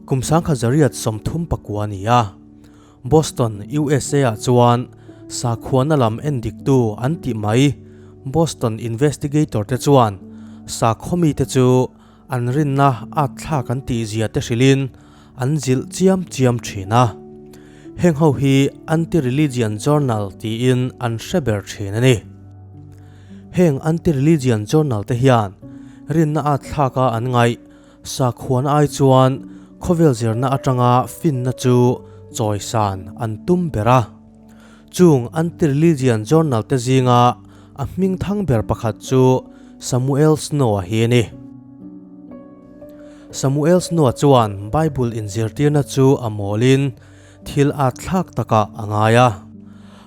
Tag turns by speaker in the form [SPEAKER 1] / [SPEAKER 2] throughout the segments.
[SPEAKER 1] Kum 1939 a ni a, Boston, USA ah chuan sakhuana lam endiktu an tih mai Boston Investigator te chuan sakhaw mite chu an rinna at thlak an tih zia te hrilhin an zilh chiam chiam thin a. Heng ho hi Anti-Religion Journal tiin an hre ber thin a ni. Heng Anti-Religion Journal te hian rinna at thlaka an ngaih Sakhuana ai chuan khawvel zirna atanga finna chu chawisan an tum ber a. Chung anti-religion journal te zinga a hming thang ber pakhat chu Samuel Snow-a hi a ni. Samuel Snow-a chuan Bible inzirtirna chu a mawlin thil at thlak takah a ngai a.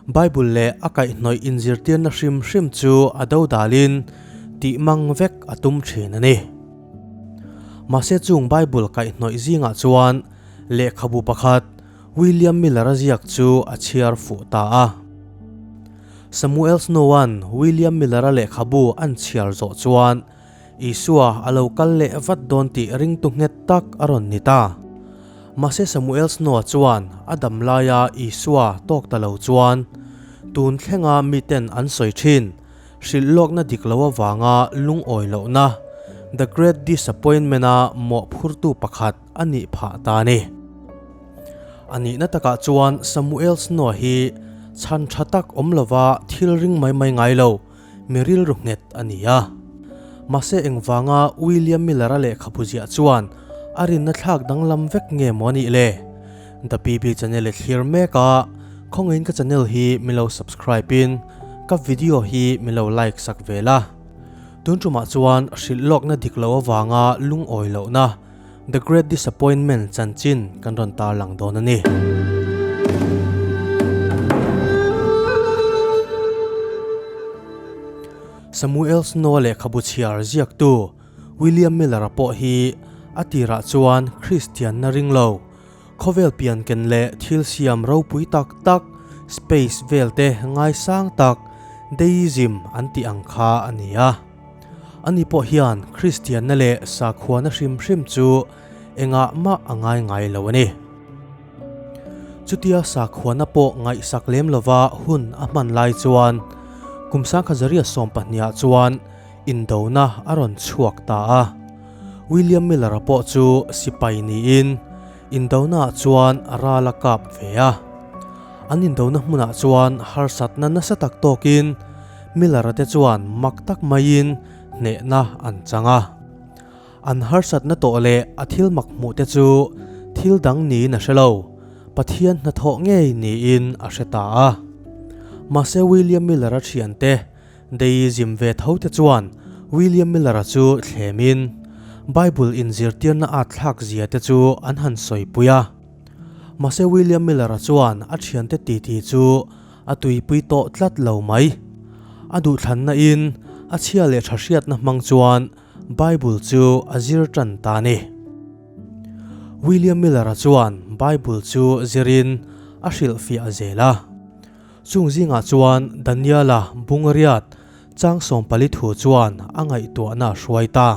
[SPEAKER 1] Bible leh a kaihhnawih inzirtirna hrim hrim chu a dodalin tih mang vek a tum thin a ni. Mahse chung Bible kaihhnawih zingah chuan lehkhabu pakhat William Miller-a ziak chu a chhiar fuh ta a. Samuel Snow-a'n William Miller-a lehkhabu an chhiar zawh chuan Isua a lo kal leh vat dawn tih ringtu nghet tak a rawn ni ta. Mahse Samuel Snow-a chuan a dam laia Isua tawk ta lo chuan tun thlenga miten an sawi thin Hrilh lawkna dik lo avanga lungawi lohna, The Great Disappointment-a mawhphurtu pakhat a nih phah ta a ni. A nihna takah chuan Samuel Snow hi chhan tha tak awm lova thil ring mai mai ngai lo, mi rilru nghet a ni a. Mahse engvanga William Miller-a lehkhabu ziah chuan a rinna thlak danglam vek nge maw a nih le? The PB channel i thlir mek a, khawngaihin ka channel hi min lo subscribe in ka video hi min lo like sak ve la. Tun tumah chuan hrilh lawkna dik lo avanga lungawi lohna The Great Disappointment chanchin kan rawn tarlang dawn a ni. Samuel Snow lehkhabu chhiar ziaktu William Miller-a pawh hi a tirah chuan Kristianna ring lo, Khawvel pian ken leh thil siam ropui tak tak, space vel te ngaisang tak, deism an tih ang kha a ni a. Ani pawh hian Kristianna leh sakhuana hrim hrim chu engah mah a ngai ngai lo a ni. Chutia sakhuana pawh ngaihsak lem lova hun a hman lai chuan kum 1912 ah chuan indona a rawn chhuak ta a. William Miller-a pawh chu sipai niin indonaah chuan ral a kap ve a. An indona hmunah chuan harsatna nasa tak tawkin Miller-a te chuan mak tak maiin hnehna an chang a. An harsatna tawh leh a thil mak hmuh te chu thil dang niin a hre lo, Pathian hnathawh ngei niin a hre ta a. Mahse William Miller-a thiante Deism ve tho te chuan William Miller-a chu thlemin Bible inzirtirna at thlak zia te chu an han sawipui a. Mahse William Miller-a chuan a thiante titi chu a tuipui tawh tlat lo mai. A duhthlanna in a chhia leh tha hriatna hmang chuan Bible chu a zir tan ta a ni. William Miller-a chuan Bible chu zirin a hrilhfiah zel a. Chung zingah chuan Daniela Bungariat chang 40 thu chuan a ngaihtuahna a hruai ta.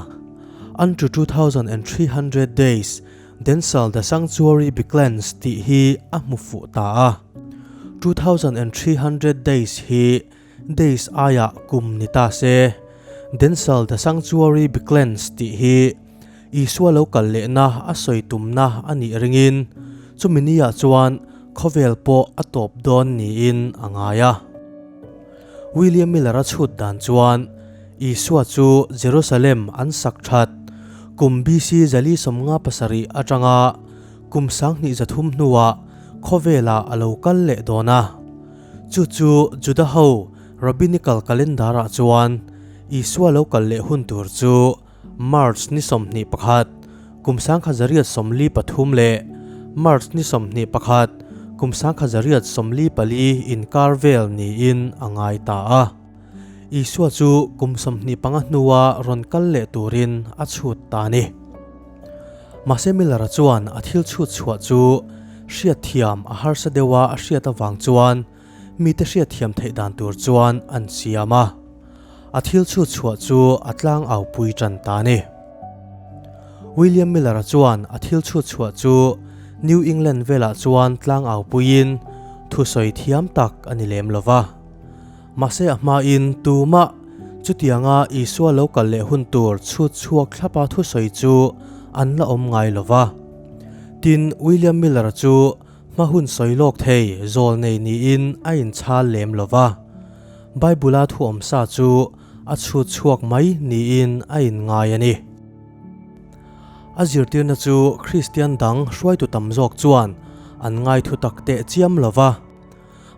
[SPEAKER 1] Unto 2300 days, then shall the sanctuary be cleansed tih hi a hmu fuh ta a. 2300 days hi days aiah kum ni ta se, then shall the sanctuary be cleansed tih hi Isua lo kal lehna a sawi tumna a nih ringin chumi niah chuan khawvel pawh a tawp dawn niin a ngai a. William Miller-a chhut dan chuan Isua chu Jerusalem an sak that kum BC 457 atanga kum 2300 hnuah khawvelah a lo kal leh dawn a. Chu chu Juda ho Rabbinical calendar-ah chuan Isua lo kal leh hun tur chu March ni 21, kum 1943 leh March ni 21, kum 1944 inkar vel niin a ngai ta a. Isua chu kum 25 hnua rawn kal leh turin a chhut ta a ni. Mahse Miller-a chuan a thil chhut chhuah chu hriatthiam a harsa deuha a hriat avang chuan mite hriatthiam theih dan tur chuan an siam a, a thil chhut chhuah chu a tlang au pui tan ta a ni. William Miller-a chuan a thil chhut chhuah chu New England velah chuan tlang au puiin thusawi thiam tak a ni lem lo va. Mahse a hmain tumah chutianga Isua lo kal leh hun tur chhut chhuak thlapa thusawi chu an la awm ngai lo va. Tin, William Miller-a chu hma hun sawi lawk thei zawl nei niin a inchhal lem lo va. Bible-a thu awmsa chu a chhut chhuak mai niin a inngai a ni. A zirtirna chu Kristian dang hruaitu tam zawk chuan an ngaithu tak teh chiam lo va.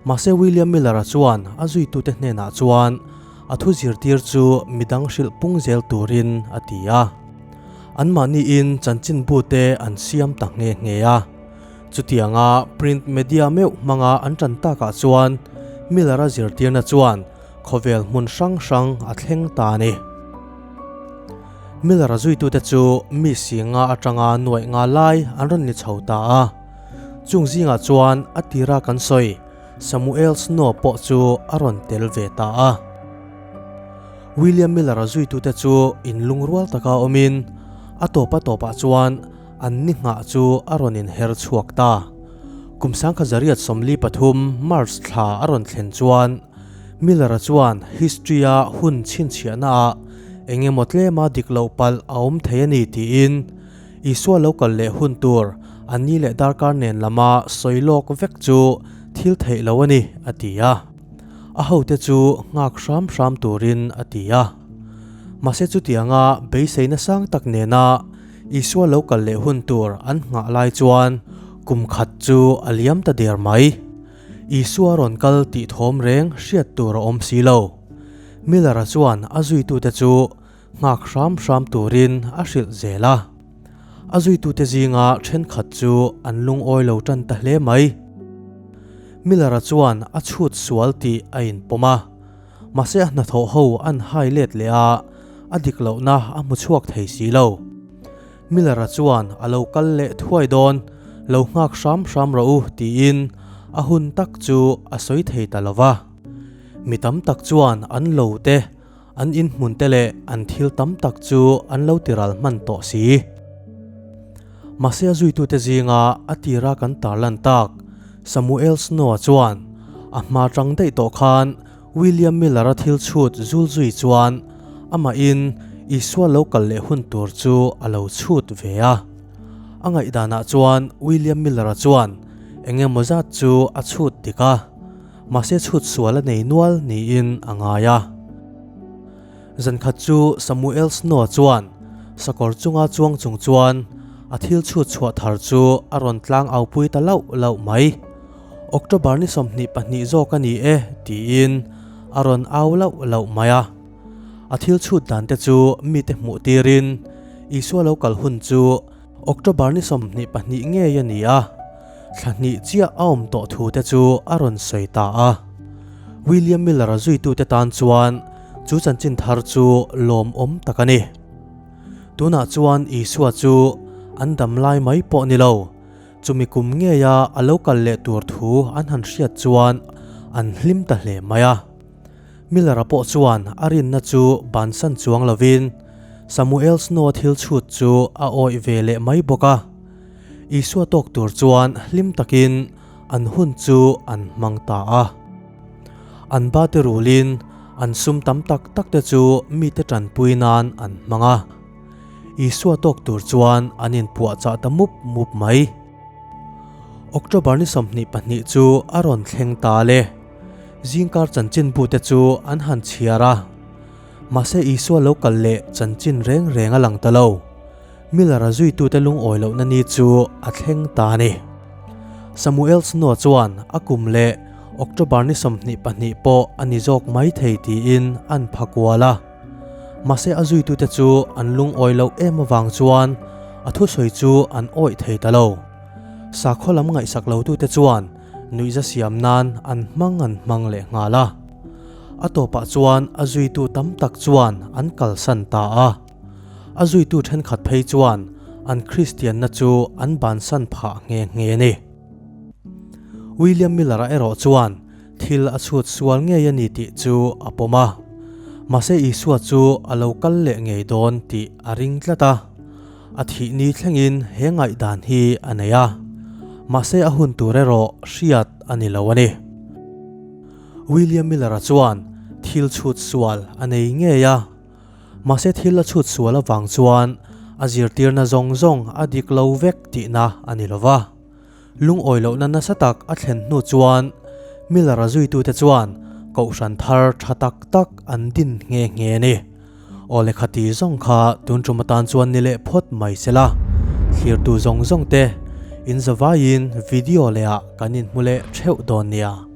[SPEAKER 1] Mahse William Miller-a chuan a zuitute hnenah chuan a thu zirtir chu midang hrilh pung zel turin a ti a. Anmahniin chanchinbute an siam ta nghe nghe a. Chutianga print media meuh hmanga an tan takah chuan Miller-a zirtirna chuan khawvel hmun hrang hrang a thleng ta a ni. Miller-a zuitute chu mi singa atanga nuaih nga lai an rawn ni chho ta a. Chung zingah chuan a tira kan sawi Samuel Snow pawh chu a rawn tel ve ta a. William Miller-a zuitute chu inlungrual taka awmin a tawpa tawpah chuan an ni nghah chu a rawn inher chhuak ta. Kum 1943 March thla a rawn thlen chuan Miller-a chuan history-a hun chhinchhiahnaah eng emaw tlema dik loh palh a awm thei a ni tiin Isua lo kal leh hun tur a ni leh darkar nen lama sawi lawk vek chu thil theih lo a ni, a ti a. A hote chu nghak hram hram turin a ti a. Mahse chutianga beiseina sang tak nena Isua lo kal leh hun tur an nghah lai chuan kum khat chu a liam ta der mai. Isua rawn kal tih thawm reng hriat tur a awm si lo. Miller-a chuan a zuitute chu nghak hram hram turin a hrilh zel a. A zuitute zinga thenkhat chu an lungawi lo tan ta hle mai. Miller-a chuan a chhut sual tih a inpawm a, mahse a hnathawh ho an hai let leh a, a dik lohna a hmu chhuak thei si lo. Miller-a chuan a lo kal leh thuai dawn, lo nghak hram hram rawh u tiin a hun tak chu a sawi thei ta lo va. Mi tam tak chuan an lo te An inhmun te leh an thil tam tak chu an lo tiral hman tawh si. Mahse a zuitute zinga a tira kan tarlan tak Samuel Snow-a chuan a hma tang daih tawh khan William Miller-a thil chhut zul zui chuan amahin Isua lo kal leh hun tur chu a lo chhut ve a. A ngaihdanah chuan William Miller-a chuan eng emaw zat chu a chhut dik a. Mahse chhut sual a nei nual niin a ngai a. Zankhat chu Samuel Snow chuan sakawr chunga chuang chung chuan a thil chhut chhuah thar chu a rawn tlang au pui ta lauh lauh mai. October ni 22 zawk a ni e tiin a rawn au lauh lauh mai a. A thil chhut dan te chu mite hmuh tirin Isua lo kal hun chu October ni 22 ngei a ni a, thla hnih chiah a awm tawh thu te chu a rawn sawi ta a. William Miller-a zuitute tan chuan chu chanchin thar chu lawmawm tak a ni. Tunah chuan Isua chu an dam lai mai pawh ni lo, chumi kum ngeia a lo kal leh tur thu an han hriat chuan an hlim ta hle mai a. Miller-a pawh chuan a rinna chu bansan chuang lovin Samuel Snow-a thil chhut chu a awih ve leh mai bawk a. Isua tawk tur chuan hlim takin an hun chu an hmang ta a. An ba te rulin an sum tam tak tak te chu mite tanpui nan an hmang a. Isua tawk tur chuan an inpuahchah ta mup mup mai. October ni 22 chu a rawn thleng ta le. Zingkar chanchinbu te chu an han chhiar a. Mahse Isua lo kal leh chanchin reng reng a lang ta lo. Miller-a zuitute lungawi lohna ni chu a thleng ta a ni. Samuel Snow chuan a kum leh October ni 22 pawh a ni zawk mai thei tiin an pha kual a. Mahse a zuitute chu an lungawi loh em avang chuan a thusawi chu an awih thei ta lo. Sakhaw lam ngaihsak lotute chuan nuihza siam nan an hmang an hmang leh nghal a. A tawpah chuan a zuitu tam tak chuan an kalsan ta a. A zuitu thenkhat phei chuan an Kristianna chu an bansan phah nghe nghe a ni. William Miller-a erawh chuan thil a chhut sual ngei a ni tih chu a pawm a. Mahse Isua chu a lo kal leh ngei dawn tih a ring tlat a. A thih ni thlengin he ngaihdan hi a nei a, mahse a hun tur erawh hriat a ni lo a ni. William Miller-a chuan thil chhut sual a nei ngei a, mahse thil a chhut sual avang chuan a zirtirna zawng zawng a dik lo vek tihna a ni lo va. Lungawi lohna nasa tak a thlen hnu chuan Miller-a zuitute chuan kohhran thar tha tak tak an din nghe nghe a ni. Aw lehkha ti zawng kha tun tum atan chuan ni leh phawt mai se la, thlirtu zawng zawng te in zavaiin video lehah kan inhmu leh theuh dawn nia.